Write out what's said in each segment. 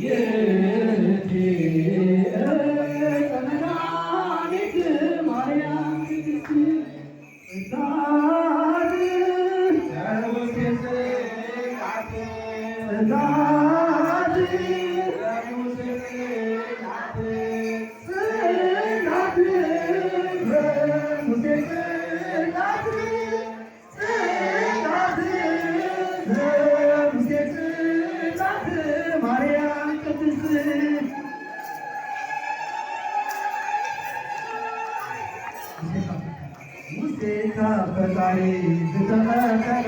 ይእቲ እፀ መድኃኒት ማርያም ቅድስት ጽላት ዘሙሴ ጽላት ዘሙሴ ጽላት ጽላት ዘሙሴ ጽላት ጽላት ዘሙሴ ጽላት ማርያም ቅድስት። ሙሴ ካብ ፈጣሪ ዝተቐበላ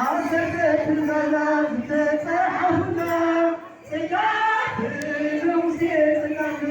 ዓሰርተ ትእዛዛት ዝተጸሓፉላ ጽላት ዘሙሴ ጽላት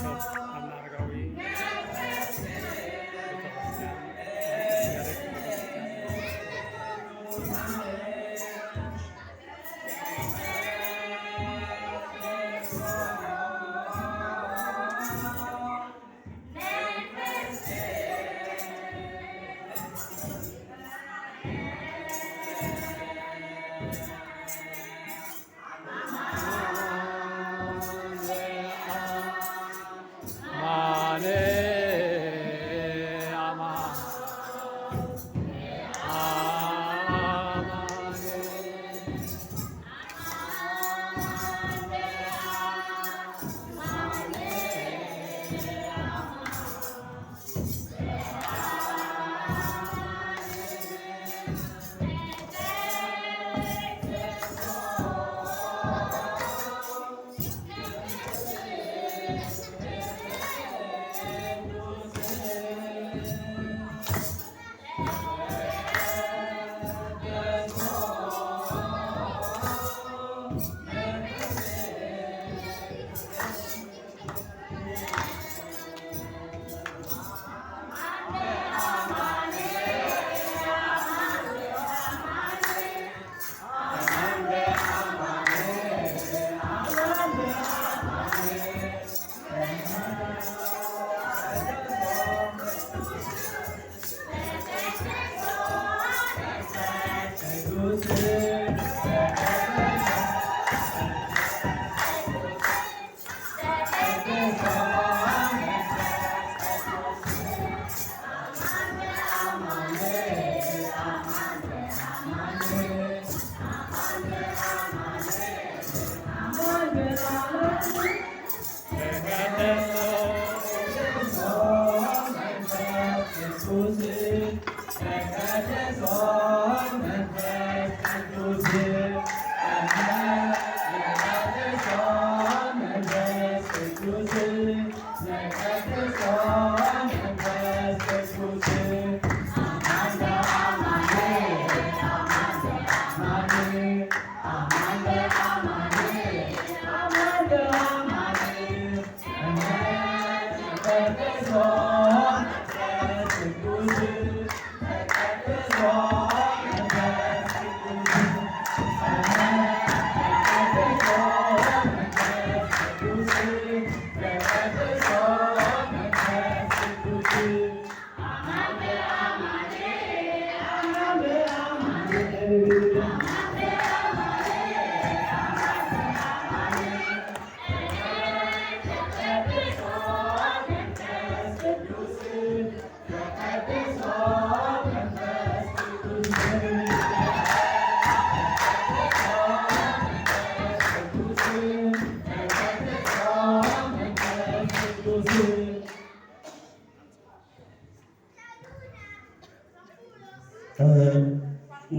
ኣቡነ ኣረጋዊ ቤተክርስትያን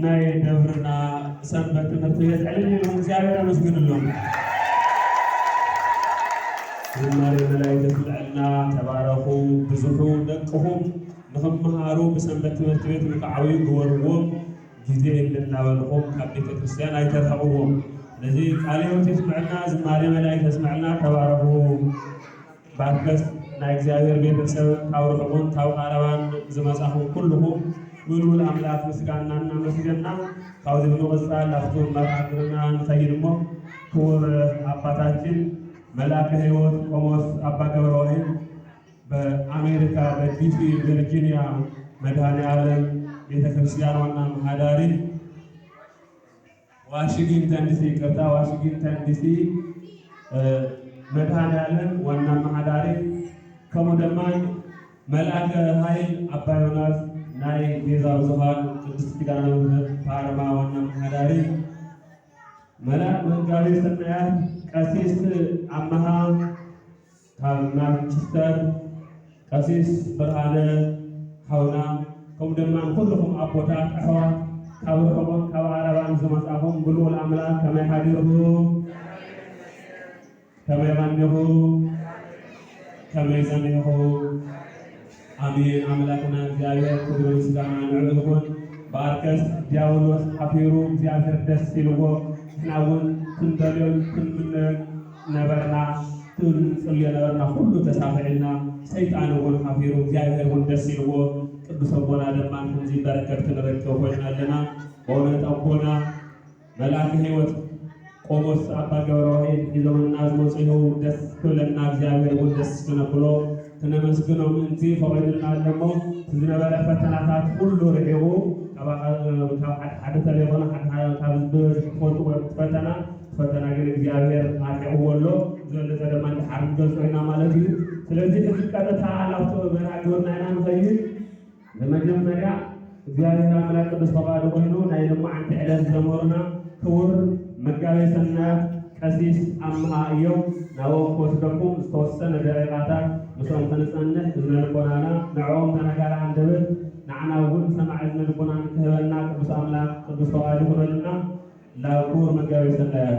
ናይ ደብርና ሰንበት ትምህርቲ ቤት ዕልል ኢልኩም እግዚኣብሔር ኣመስግንሎም። ዝማሬ መላእክት የስምዐልና። ተባረኹ። ብዙሑ ደቅኹም ንኽምሃሩ ብሰንበት ትምህርቲ ቤት ንክዓብዩ ግበርዎም። ግዜ የለን እናበልኹም ካብ ቤተ ክርስቲያን ኣይተርሕቕዎም። ስለዚ ቃለ ሕይወት የስምዐልና፣ ዝማሬ መላእክት የስምዐልና። ተባረኹ። ባርከስ ናይ እግዚኣብሔር ቤተሰብ ካብ ርሑቕን ካብ ቀረባን ዝመጻኹም ኩልኹም ንልዑል ኣምላኽ ምስጋና እናመስገና ካብዚ ብምቕጻል ናብቲ መርሃ ግብርና ንኸይድ እሞ ክቡር ኣባታችን መልኣከ ሕይወት ቆሞስ ኣባ ገብረ ዋህድ በኣሜሪካ በዲሲ ቨርጂኒያ መድኃኔ ዓለም ቤተ ክርስቲያን ዋና መሓዳሪ ዋሽንግተን ዲሲ፣ ይቅርታ፣ ዋሽንግተን ዲሲ፣ እ፣ መድኃኔዓለም ዋና ኣመሓዳሪ፣ ከምኡ ድማ መልኣከ ኃይል ኣባ ዮናስ ናይ ቤዛ ብዙኃን ቅድስት ኪዳነ ምሕረት ፓርማ ዋና ኣመሓዳሪ፣ መልኣክ መጋቤ ሰናያት ቀሲስ ኣመሃ ካብ ማንቸስተር፣ ቀሲስ ብርሃነ ሓውና፣ ከምኡ ድማ ንኹልኹም ኣቦታት፣ ኣሕዋት፣ ካብ ርሑቕን ካብ ቀረባን ዝመጻኹም ብልዑል ኣምላኽ ከመይ ሓዲርኩም? ከመይ ቀኒኹም? ከመይ ጸኒሕኩም? ኣሜን። ኣምላኽና እግዚኣብሔር ክብሪ ምስጋና ንዕኡ ይኹን። ብኣርከስ ዲያብሎስ ሓፊሩ እግዚኣብሔር ደስ ኢልዎ፣ ንሕና እውን ክንደልዮን ክንምነዮን ነበርና። ክንጽልዮ ነበርና። ኩሉ ተሳኺዕና፣ ሰይጣን እውን ሓፊሩ፣ እግዚኣብሔር እውን ደስ ኢልዎ። ቅዱስ ኣቦና ድማ ከምዚ በረከት ክንረክብ ኮይና ኣለና። በእውነት ኣቦና መልኣከ ህይወት ቆሞስ ኣባ ገብረ ዋህይን ሒዞምና ዝመፁ ይኸው ደስ ክብለና፣ እግዚኣብሔር እውን ደስ ክነብሎ ክነመስግኖም ምእንቲ ፈቒዱልና ኣሎ እሞ፣ እቲ ዝነበረ ፈተናታት ኩሉ ርሒቑ፣ ካብ ሓደ ሓደ ተለይኮነ ሓደ ሓደ ካብ ዝበዝሑ ትፈልጥዎ ፈተና፣ ፈተና ግን እግዚኣብሔር ኣርሒቕዎ ኣሎ። ዝበለጸ ድማ እንድሓር ንገልጾ ኢና ማለት እዩ። ስለዚ ሕጂ ቀጥታ ናብቲ መርሃ ግብርና ኢና ንኸይድ። ብመጀመርያ እግዚኣብሔር ኣምላክ ቅዱስ ፈቓዱ ኮይኑ ናይ ሎማዓንቲ ዕለት ዘመሩና ክቡር መጋቤ ሰናያት ቀሲስ ኣምሃ እዮም። ናብኦም ክወስደኩም ዝተወሰነ ደቂቃታት ምስኦም ክንጸንሕ እዝነ ልቦናና ንዕኦም ተናጋሪ ኣንደበት ንዓና እውን ሰማዒ እዝነ ልቦና ንክህበና ቅዱስ ኣምላክ ቅዱስ ፈቓዱ ይኹነልና። ላብ ክቡር መጋቤ ሰናያት።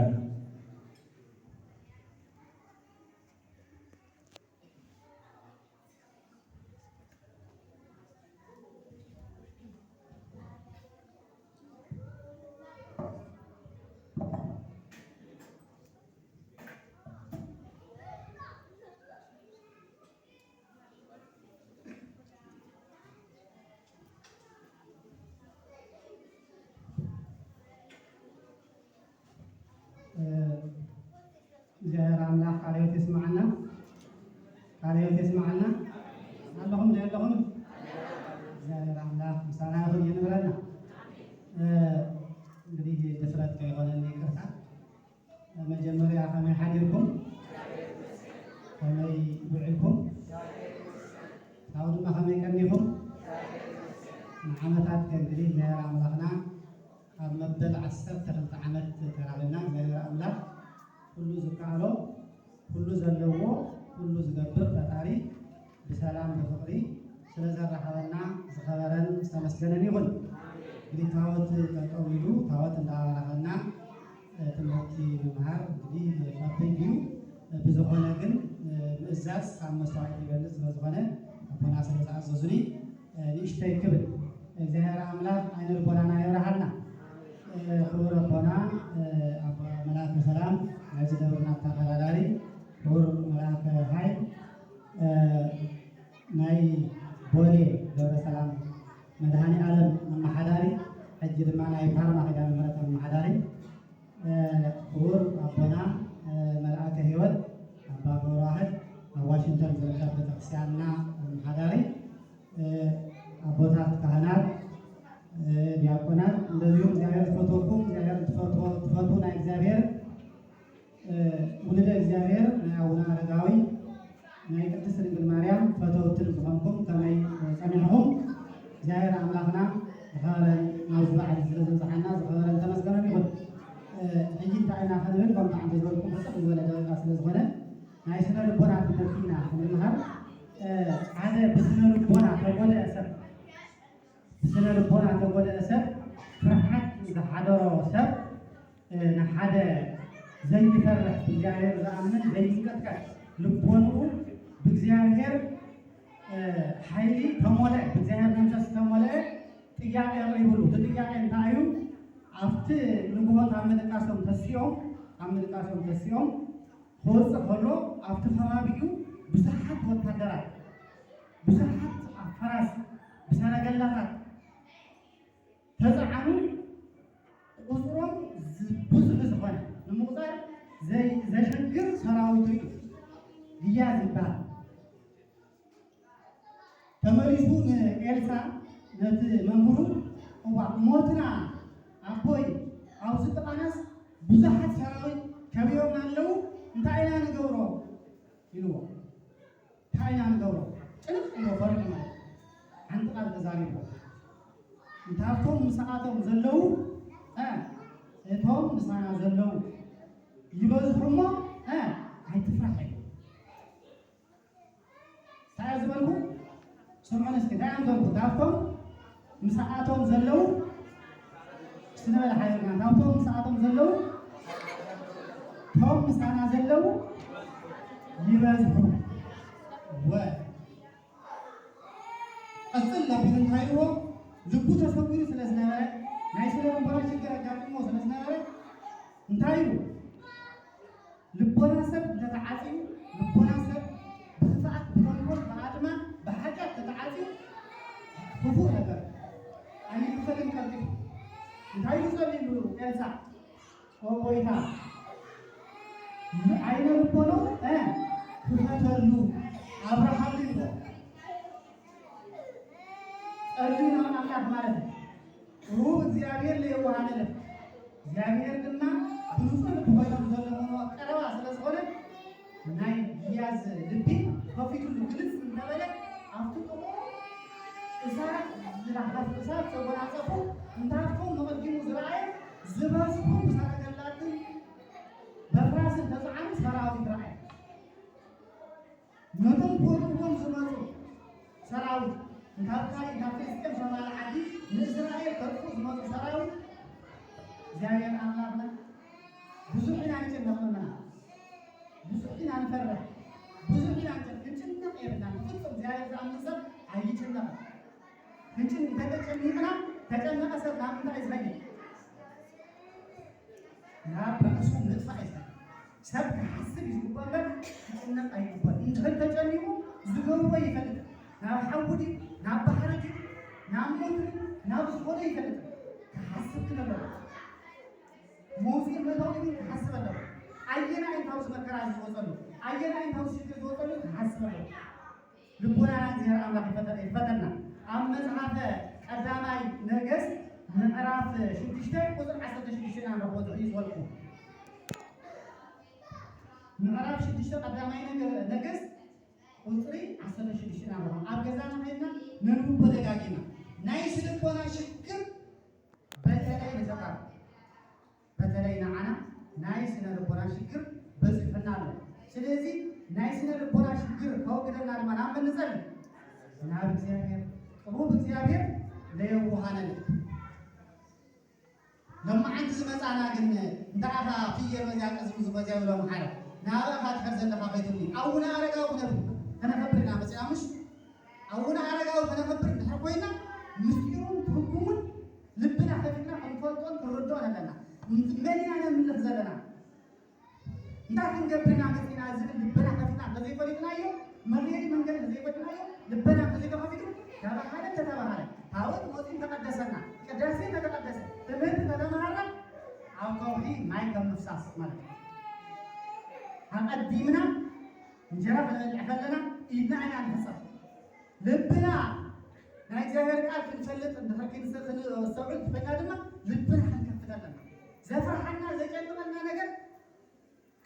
እግዚኣብሔር ኣምላኽ ቃለ ሕይወት የስምዓና፣ ቃለ ሕይወት የስምዓና። ኣለኹም ዶ የለኹም? እግዚኣብሔር ኣምላኽ ምሳና ይኹን፣ የንብረና። እ፣ እንግዲህ ድፍረት ከይኾነኒ ይቅርታ። መጀመርያ ከመይ ሓዲርኩም? ከመይ ውዒልኩም? ካብኡ ድማ ከመይ ቀኒኹም? ንዓመታት ከ እንግዲህ እግዚኣብሔር ኣምላኽና ኣብ መበል ዓሰርተ ክልተ ዓመት ተራኺብና፣ እግዚኣብሔር ኣምላኽ ኩሉ ዝከኣሎ፣ ኩሉ ዘለዎ፣ ኩሉ ዝገብር ፈጣሪ ብሰላም ብፍቕሪ ስለ ዘራኸበና ዝኸበረን ዝተመስገነን ይኹን። እንግዲህ ታቦት ጠጠው ኢሉ ታቦት እንዳባረኸና፣ እ፣ ትምህርቲ ምምሃር እንግዲህ ከቢድ እዩ። እ፣ ብዝኾነ ግን፣ እ፣ ምእዛዝ ካብ መስዋዕቲ ይበልጽ ስለ ዝኾነ ኣቦና ስለ ዝኣዘዙኒ፣ እ፣ ንእሽተይ ክብል። እግዚኣብሔር ኣምላኽ ዓይነ ልቦናና የብርሃልና። እ፣ ክቡር ኣቦና፣ እ፣ ኣባ መልኣከ ሰላም ናይዚ ደብርና ኣተሓዳዳሪ፣ ክቡር መልኣከ ሃይል፣ እ፣ ናይ ቦሌ ደብረ ሰላም መድኃኔ ዓለም ኣመሓዳሪ፣ ሕጂ ድማ ናይ ፓርማ ኪዳነ ምሕረት ኣመሓዳሪ፣ እ፣ ክቡር ኣቦና፣ እ፣ መልኣከ ሕይወት ኣባ ገብረዋህድ ኣብ ዋሽንግተን ዝርከብ ቤተክርስቲያንና ኣመሓዳሪ፣ እ፣ ኣቦታት ካህናት፣ እ፣ ዲያቆናት፣ እንደዚሁም እግዚኣብሔር ዝፈትወኩም፣ እግዚኣብሔር ትፈትዎ-፣ ትፈትዉ ናይ እግዚኣብሔር እ፣ ውሉደ እግዚኣብሔር ናይ ኣቡነ ኣረጋዊ ናይ ቅድስት ድንግል ማርያም ፈተውትን ዝኾንኩም ከመይ ጸኒሕኹም? እግዚኣብሔር ኣምላኽና ዝኸበረን ናብዚ በዓል ስለ ዘብጽሓና ዝኸበረን ተመስገነን ይኹን። እ፣ ሕጂ እንታይ ኢና ክንብል? ከምቲ ዓንተ ዝበልኩም ሕጽር ዝበለ ደቂቃ ስለ ዝኾነ ናይ ስነ ልቦና ትምህርቲ ኢና ክንምሃር። እ፣ ሓደ ብስነ ልቦና ተጎድአ ሰብ፣ ብስነ ልቦና ተጎድአ ሰብ፣ ፍርሓት ዝሓደሮ ሰብ፣ እ፣ ንሓደ ዘይፈርሕ ብእግዚኣብሔር ዝኣምን ዘይንቀጥቀጥ ልቦንኡ ብእግዚኣብሔር፣ እ፣ ሓይሊ ተሞልአ፣ ብእግዚኣብሔር መንፈስ ተሞልአ ጥያቄ ኣቕሪቡሉ። እቲ ጥያቄ እንታይ እዩ? ኣብቲ ንግሆ ኣብ ምድቃሶም ተሲኦም፣ ኣብ ምድቃሶም ተሲኦም ክወፅእ ከሎ ኣብቲ ከባቢኡ ብዙሓት ወታደራት፣ ብዙሓት ኣብ ፈረስ ብሰረገላታት ተፀዓኑ ቁፅሮም ዝ-፣ ብዙሕ ዝኾነ ንምቑፃር ዘይ-፣ ዘሸግር ሰራዊት ርእዩ። ግያ ዝበሃል። ተመሊሱ ንኤልሳ ነቲ መምህሩ፣ "እዋ ሞትና ኣቦይ፣ ኣብዚ ጥቓናስ ብዙሓት ሰራዊት ከቢቦምና ኣለዉ፣ እንታይ ኢና ንገብሮ?" ኢልዎ። እንታይ ኢና ንገብሮ? ጭንቕ ኢሎ ፈሪሑ ማለት እዩ። ሓንቲ ቃል ተዛሪቡ። እንታብቶም ምስኣቶም ዘለዉ፣ እ፣ እቶም ምሳና ዘለዉ ይበዝሑ እሞ፣ እ፣ ኣይትፍራሕ ኢሉ። እንታይ እየ ዝበልኩ? ስምዑኒ እስኪ፣ እንታይ እዮም ዝበልኩ? ካብቶም ምስኣቶም ዘለዉ፣ እስቲ ንበል ሓቢርና፣ ካብቶም ምስኣቶም ዘለዉ፣ እቶም ምሳና ዘለዉ ይበዝሑ። ወ-፣ ቀጽል ኣቢሉ እንታይ ኢልዎ? ልቡ ተሰዊሩ ስለ ዝነበረ፣ ናይ ስነ ልቦና ሽግር ኣጋጢምዎ ስለ ዝነበረ፣ እንታይ ኢሉ? ልቦና ሰብ እንተተዓጽዩ፣ ኣይጸልዩ ኤልሳ ኦ ጎይታ፣ ዓይነ ልቦኖ ክፈተሉ ኣብርሃሉ ይብሎ። ጸልዩ ናብ ኣምላኽ ማለት እዩ። ሩብ እግዚኣብሔር ለየዋሃነ ልብ፣ እግዚኣብሔር ድማ ብንጹህ ልቢ ኮይኑ ዘሎ መኖ ቀረባ ስለ ዝኾነ፣ ናይ ግያዝ ልቢ ከፊቱሉ ግልጽ እንተበለ፣ ኣብቲ ጥቕኡ እሳት ዝለሓፍ እሳት ዘጎናጸፉ እንታቶም መቐዲሙ ዝረኣየ ዝበዝሑ ብሰረገላትን በፍራስን ተጻዕኑ ሰራዊት ረኣየ። ነቶም ክወግእዎም ዝመጹ ሰራዊት፣ ካብ ካሊእ ካብ ፍልስጤም ሰማሪ ዓዲ ንእስራኤል ከጥፉ ዝመጹ ሰራዊት እግዚኣብሔር ኣምላኽና ብዙሕ ኢና ንጭነቕ እምና፣ ብዙሕ ኢና ንፈርሕ፣ ብዙሕ ኢና ንጭነቕ፣ ክንጭነቕ የብልናን። ብፍጹም እግዚኣብሔር ዝኣምን ሰብ ኣይጭነቕን። ክንጭን-፣ እንተተጨኒቕና፣ ተጨነቐ ሰብ ናብ ምንታይ ዝኸይድ? ናብ ርእሱ ምጥፋእ እዩ። ሰብ ክሓስብ እዩ ዝግባእ እምበር ክጭነቕ ኣይግባእን። እንድሕር ተጨኒቑ ዝገብሮ ይፈልጥ። ናብ ሓዊ ድዩ፣ ናብ ባሕሪ ድዩ፣ ናብ ሞት ድዩ፣ ናብ ዝኾነ ይፈልጥ። ክሓስብ ግን ኣለዎ። መውፅኢ መእተዊ ግን ክሓስብ ኣለዎ። ኣየናይ እንታው ዝመከራ ዝወፀሉ፣ ኣየናይ እንታው ሽግር ዝወፀሉ ክሓስብ ኣለዎ። ልቦናና እግዚኣብሔር ኣምላኽ ይፈተ-፣ ይፈተና። ኣብ መጽሓፈ ቀዳማይ ነገስት ምዕራፍ ሽዱሽተ ቁጽሪ ዓሰርተ ሽዱሽተ ኢና ንረኽቦ፣ ጥቕሚ ዝበልኩ። ምዕራፍ ሽዱሽተ ቀዳማይ ነገ-፣ ነገስት ቁጽሪ ዓሰርተ ሽዱሽተ ኢና ንረኽቦ። ኣብ ገዛና ኸይድና ነንብቦ ደጋጊምና። ናይ ስነ ልቦና ሽግር በተለይ ንተጋሩ፣ በተለይ ንዓና ናይ ስነ ልቦና ሽግር በጺሑና ኣሎ። ስለዚ ናይ ስነ ልቦና ሽግር ከወግደልና ድማ ናብ መን ንጸሊ? ናብ እግዚኣብሔር። ቅሩብ እግዚኣብሔር ለየውሃነ ልብ። ሎማዓንቲ ዝመጻና ግን እንተ ኣኻ ፍየል መዚያ ቀዝሙ ዝመዚያ ብሎም ሓደ ናበኻ ትኸድ ዘለኻ ከይትብሊ ኣቡነ ኣረጋዊ ክነብ-፣ ከነኸብር ኢና መጺና ምሽ? ኣቡነ ኣረጋዊ ከነኸብር እንድሕር ኮይና ምስጢሩን ትርጉሙን ልብና ከፊትና ክንፈልጦን ክንርድኦን ኣለና። መን ኢና ነምልኽ ዘለና? እንታይ ክንገብር ኢና መጺና ዝብል ልብና ከፊትና እንተዘይፈሊጥናዮ፣ መምሄሪ መንገዲ እንተዘይፈሊጥናዮ፣ ልብና እንተዘይተኸፊቱ፣ ተባሃለ እንተተባሃለ፣ ታቦት መጺኡ እንተቀደሰና፣ ቅዳሴ እንተተቀደሰ፣ ትምህርቲ እንተተማሃርና፣ ኣብ ከውሒ ማይ ከም ምፍሳስ ማለት እዩ። ኣቐዲምና እንጀራ ክንበልዕ ከለና ኢድና ኢና ንሕጸብ። ልብና ናይ እግዚኣብሔር ቃል ክንፈልጥ እንድሕር ክንስ-፣ ክንስተውዕል እንተኾይና ድማ ልብና ክንከፍት ኣለና። ዘፍርሓና ዘጨንቐና ነገር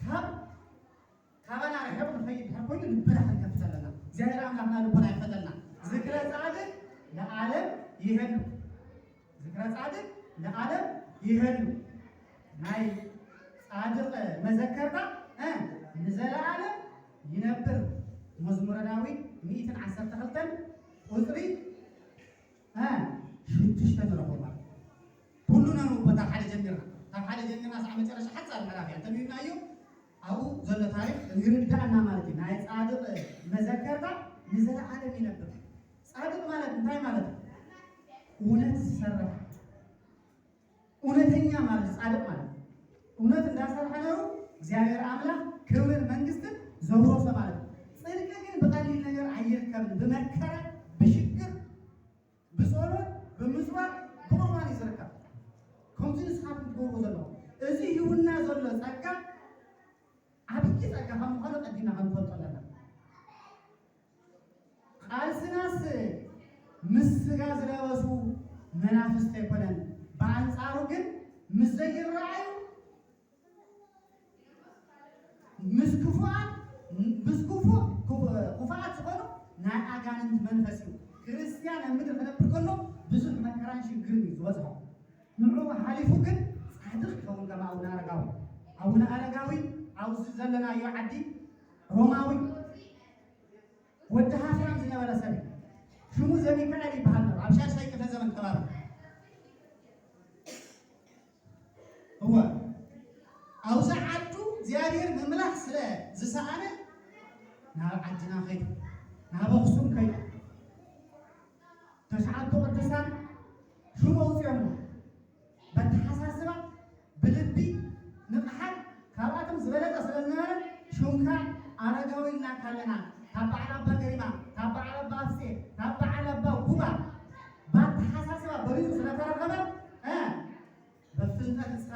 ካብ፣ ካባና ርሒቑ ንኸይድ እንድሕር ኮይኑ ልብና ክንከፍት ኣለና። እግዚኣብሔር ኣምላኽና ልቦና ይክፈተልና። ዝክረ ጻድቅ ለዓለም ይሄሉ። ዝክረ ጻድቅ ለዓለም ይሄሉ። ናይ ጻድቕ መዘከርታ፣ እ፣ ንዘለዓለም ይነብር። መዝሙረ ዳዊት ሚእትን ዓሰርተ ክልተን ቁጽሪ፣ እ፣ ሽዱሽተ ንረኽቦ ማለት እዩ። ኩሉ ነንብቦ፣ ካብ ሓደ ጀሚርና፣ ካብ ሓደ ጀሚርና ሳዕ መጨረሻ ሓጻር ምዕራፍ እያ። እንተንቢብናዮ ኣብኡ ዘሎ ታሪኽ ይርዳእና ማለት እዩ። ናይ ጻድቕ መዘከርታ ንዘለዓለም ይነብር። ጻድቕ ማለት እንታይ ማለት እዩ? እውነት ዝሰርሕ እውነተኛ ማለት ጻድቕ ማለት እውነት እንዳሰርሐ ነሩ እግዚኣብሔር ኣምላኽ ክብርን መንግስትን ዘውረሶ ማለት እዩ። ጽድቂ ግን ብቐሊል ነገር ኣይርከብን። ብመከራ፣ ብሽግር፣ ብጸሎት፣ ብምጽዋር፣ ብቑርባን እዩ ዝርከብ። ከምዚ ንስኻትኩም ትገብርዎ ዘለኹም። እዚ ሂቡና ዘሎ ጸጋ ዓብዪ ጸጋ ከም ምዃኑ ቀዲምና ክንፈልጦ ኣለና። ቃልስናስ ምስ ስጋ ዝለበሱ መናፍስቲ ኣይኮነን፣ ብኣንጻሩ ግን ምስ ዘይረኣዩ ምስ ክፉኣት፣ ምስ ክፉ-፣ ክፉ-፣ ክፉኣት ዝኾኑ ናይ ኣጋንንት መንፈስ እዩ። ክርስትያን ኣብ ምድሪ ክነብር ከሎ ብዙሕ መከራን ሽግርን እዩ ዝበዝሖ። ንዕኡ ሓሊፉ ግን ጻድቕ ይኸውን ከም ኣቡነ ኣረጋዊ። ኣቡነ ኣረጋዊ ኣብዚ ዘለናዮ ዓዲ ሮማዊ ወዲ ሃፍራም ዝነበረ ሰብ እዩ። ሽሙ ዘሚካኤል ይበሃል ነሩ። ኣብ ሻድሻይ ክፍለ ዘመን ከባቢ። እወ፣ ኣብዚ ዓዱ እግዚኣብሔር ምምላኽ ስለ ዝሰኣነ ናብ ዓድና ከይዱ፣ ናብ ኣኽሱም ከይዱ፣ ተሽዓቱ ቅዱሳን ሽሙ ኣውፂኦምሉ። በተሓሳስባ፣ ብልቢ፣ ንቕሓት ካብኣቶም ዝበለጸ ስለ ዝነበረ ሽምካ ኣረጋዊ ኢልና ካለና፣ ካብ በዓል ኣባ ገሪማ፣ ካብ በዓል ኣባ ኣፍሴ፣ ካብ በዓል ኣባ ጉባ በተሓሳስባ በሊጹ ስለተረኸበ፣ እ፣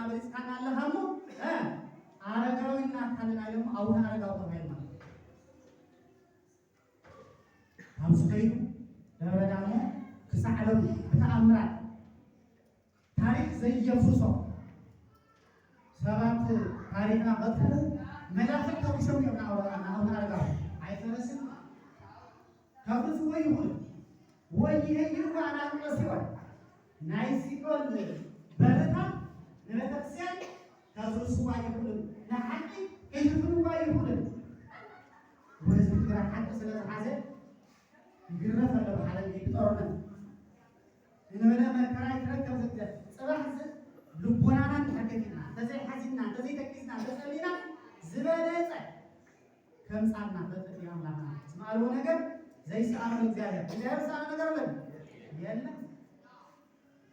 መሪፅካና ኣለኻ እሞ፣ እ፣ ኣረጋዊ እናካልና ኢሎም ኣቡነ ኣረጋዊ ተባሂልና። ኣብዚ ከይዱ ደብረ ዳሞ ክሳዕ ሎሚ ብተኣምራት ታሪኽ ዘየፍርሶ ሰባት ታሪኽና ከጥፍኡ መላኽዕ ተኩሶም እዮም ንኣቡነ ኣረጋዊ። ኣይፈረስን። ከፍርስ ወይ ይኹን ወይ ይህይሉ ኣናንቆ ሲኦል ናይ ሲኦል በርታት ንቤተክርስቲያን ከፍርስዋ ይኽእሉ፣ ንሓቂ ክሽፍንዋ ይኽእሉ። ወህዝቢ ትግራይ ሓቂ ስለ ዝሓዘ ይግረፍ ኣሎ ብሓለንጊ ብጦርነት እንበለ መከራ ይትረከብ ዘግደ ጽባሕ ዝ- ልቦናና እንድሕር ከፊትና እንተዘይሓዚንና እንተዘይተኪዝና እንተጸሊና ዝበለጸ ከምጻልና ፈጥር እዩ ኣምላኽና። ዝመኣልዎ ነገር ዘይሰኣኖ እግዚኣብሔር። እግዚኣብሔር ዝሰኣኖ ነገር ኣለን የለን።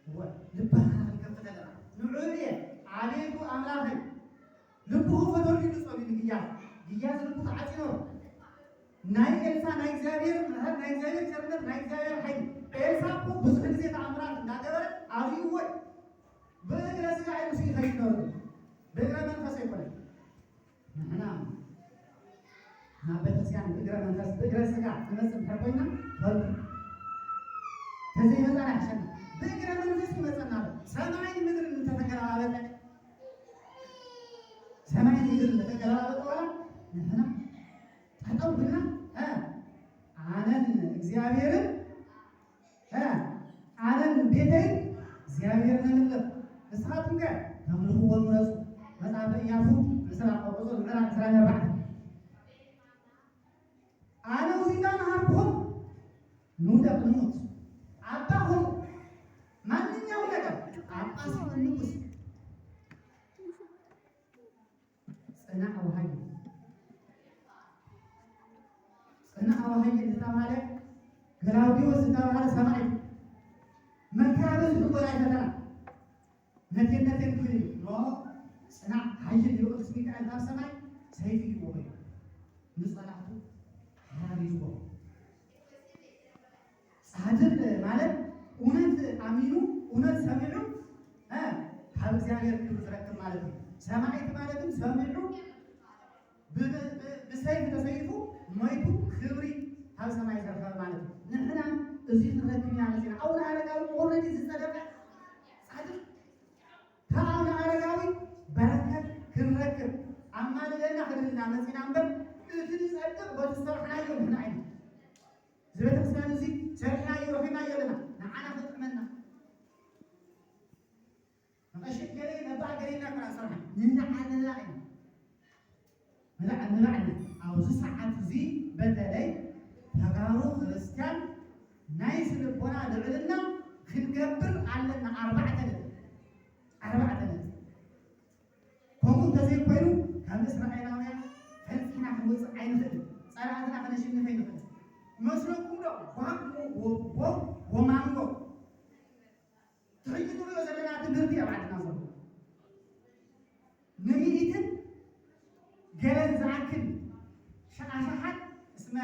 እወ፣ ልባና ክንከፍት ኣለና። ንዕኡ እየ፣ ኣቤቱ ኣምላኸይ፣ ልቡ ክፈተሉ ኢሉ ጸልዩ ንግያዝ። ግያዝ ልቡ ተዓጺዩ ነይሩ። ናይ ኤልሳ ናይ እግዚኣብሔር ምሕረት፣ ናይ እግዚኣብሔር ቸርነት፣ ናይ እግዚኣብሔር ሓይሊ። ኤልሳ እኮ ብዙሕ ግዜ ተኣምራት እንዳገበረ ኣብይዎ እዩ። ብእግረ ስጋ እዩ ንሱ ይኸይድ ነይሩ። ብእግረ መንፈስ ኣይኮነን። ንሕና ናብ ቤተክርስትያን ብእግረ መንፈስ ብእግረ ስጋ ንመጽእ እንድሕር ኮይና ፈልጡ። ተዘይመጻና ይሕሸና። ብእግረ መንፈስ ይመጸና ኣሎ። ሰማይን ምድርን እንተተገለባበጠ፣ ሰማይን ምድርን እንተተገለባበጠ ዋላ ንሕና ጠጠው ብልና፣ እ፣ ኣነን እግዚኣብሔርን እ፣ ኣነን ቤተይ እግዚኣብሔር ነምልኽ፣ ንስኻትኩም ከ ተምልኽዎ ምረጹ። መጽሓፈ ኢያሱ ዕስራ ቁጽሪ ዕስራን ኣርባዕተን። ኣነ ውዚዳ መሃርኩም ንውደቅ ንሙት ኣባኹም ማንኛውም ነገር ጳጳስ ይኹን ንጉስ ጽናዕ ወሃይል ጽናዕ ወሃይል ዝተባሃለ ገላውዲዎስ ዝተባሃለ ሰማይ መከራ በዝሑ ጎላይ ፈተና ነቴን ነቴን ክብል እዩ። ኖ ጽናዕ ሃይል እዩ። ቅዱስ ሚካኤል ካብ ሰማይ ሰይፊ ሂብዎ እዩ። ንጸላእቱ ሓሪድዎ። ጻድቅ ማለት እውነት ኣሚኑ እውነት ሰሚዑ እ፣ ካብ እግዚኣብሔር ክብሪ ዝረክብ ማለት እዩ። ሰማዒት ማለትም ሰሚዑ ብ- ብ- ብሰይፍ ተሰይፉ ሞይቱ ክብሪ ካብ ሰማይ ዝረከበ ማለት እዩ። ንሕና እዚ ክንረክብ ኢና መጺና። ኣቡነ ኣረጋዊ ኦልሬዲ ዝጸደቀ ጻድቅ ካብ ኣቡነ ኣረጋዊ በረከት ክንረክብ ኣማልደና ክንልና መጺና እምበር እቲ ዝጸድቅ በቲ ዝሰራሕናዮ ንሕና ኣይነ እዚ ቤተክርስትያን እዚ ሰሪሕናዮ ረኺብናዮ ኣለና። ንዓና ክጥዕመና ንቐሽት ገለ ነባዕ ገሌና ክና ስራሕ ንንዓልና እዩ። ንባዕ ንባዕልና ኣብዚ ሰዓት እዚ በተለይ ተጋሩ ክርስቲያን ናይ ስልቦና ልዕልና ክንገብር ኣለና። ኣርባዕተ ነጥብ ኣርባዕተ ነጥብ ከምኡ እንተዘይኮይኑ ካብ እስራኤላውያን ፈንፂሕና ክንወፅእ ኣይንኽእል። ፀላእትና ከነሽንፍ ኣይንኽእል መስለኩም ዶ? ጓግ ወማንጎ ትሕጂ ትሪኦ ዘለና ትምህርቲ ኣብ ዓድና ዘሎ ንሚኢትን ገለን ዝኣክል ሸሓሸሓት እስመ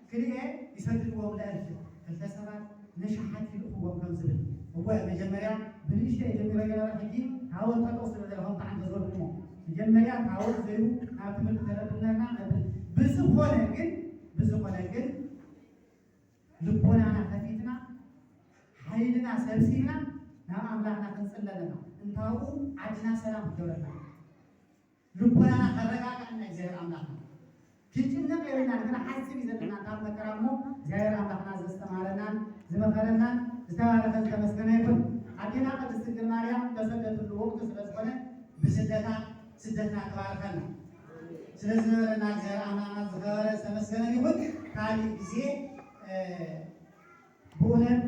ክልኤ ይሰድድዎም ለእልፍ ክልተ ሰባት ንሽሓት ይልእኽዎም ከም ዝብል እወ መጀመርያ ብንእሽተ ጀሚረ ገለባ ሕጂ ታወት ጠጠው ስለ ዘለኹም ብዓንተ ዝበልኩሞ መጀመርያ ታወት ዘዩ ናብ ትምህርቲ ተለብነና ነብል ብዝኾነ ግን ብዝኾነ ግን ልቦናና ከፊትና ሓይልና ሰብሲብና ናብ ኣምላኽና ክንጽለ ኣለና። እንታኡ ዓድና ሰላም ክገብረልና ልቦናና ከረጋግዐና እግዚኣብሔር ኣምላኽና ክንጭነቕ የብልና። ንክንሓስብ እዩ ዘለና ካብ መከራ እሞ እግዚኣብሔር ኣምላኽና ዘስተማረናን ዝመኸረናን ዝተባረኸ ዝተመስገነ ይኹን። ኣዴና ቅድስት ድንግል ማርያም ተሰደትሉ ወቅቱ ስለዝኾነ ብስደታ ስደትና ትባርከና። ስለዝነበረና እግዚኣብሔር ኣምላኽና ዝኸበረ ዝተመስገነ ይኹን። ካልእ ግዜ ብእውነት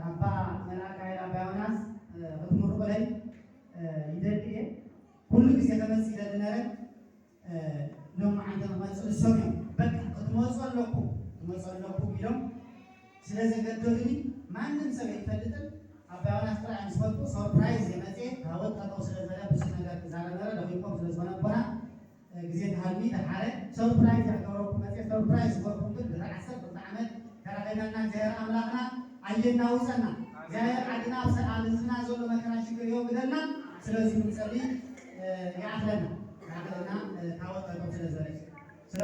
ኣባ መልኣክ ኃይል ኣባ ዮናስ ክትምርቑለይ ይደሊ እየ። ኩሉ ግዜ ከመጽእ ይደሊ ነረ ሎም ዓንተ ንመጽእ ንሶም እዮም በቃ ክትመጹ ኣለኩም ክትመጹ ኣለኩም ኢሎም ስለ ዘገደዱኒ ማንም ሰብ ኣይፈልጥን። ኣባ ዮናስ ጥራይ ምስ መጡ ሰርፕራይዝ የመጽእ ታወት ጠጠው ስለ ዝበለ ብዙሕ ነገር ክዛረብ ነረ ደቂቆም ስለ ዝኾነ ኣቦና ግዜ ተሃልሚ ደሓረ ሰርፕራይዝ ያገበረኩም መጽእ ሰርፕራይዝ ዝበልኩም ግን ድሕሪ ዓሰርተ ክልተ ዓመት ተራኺብና እግዚኣብሔር ኣምላኽና ኣየናውፀና። እግዚኣብሔር ዓድና ኣብ ሰ- ኣብ ህዝብና ዘሎ መከራ ሽግር የውግደልና። ስለዚ ንጸሊ ይኣኽለና ይኣኽለና ታወት ጠጠው ስለ ዝበለ ስለ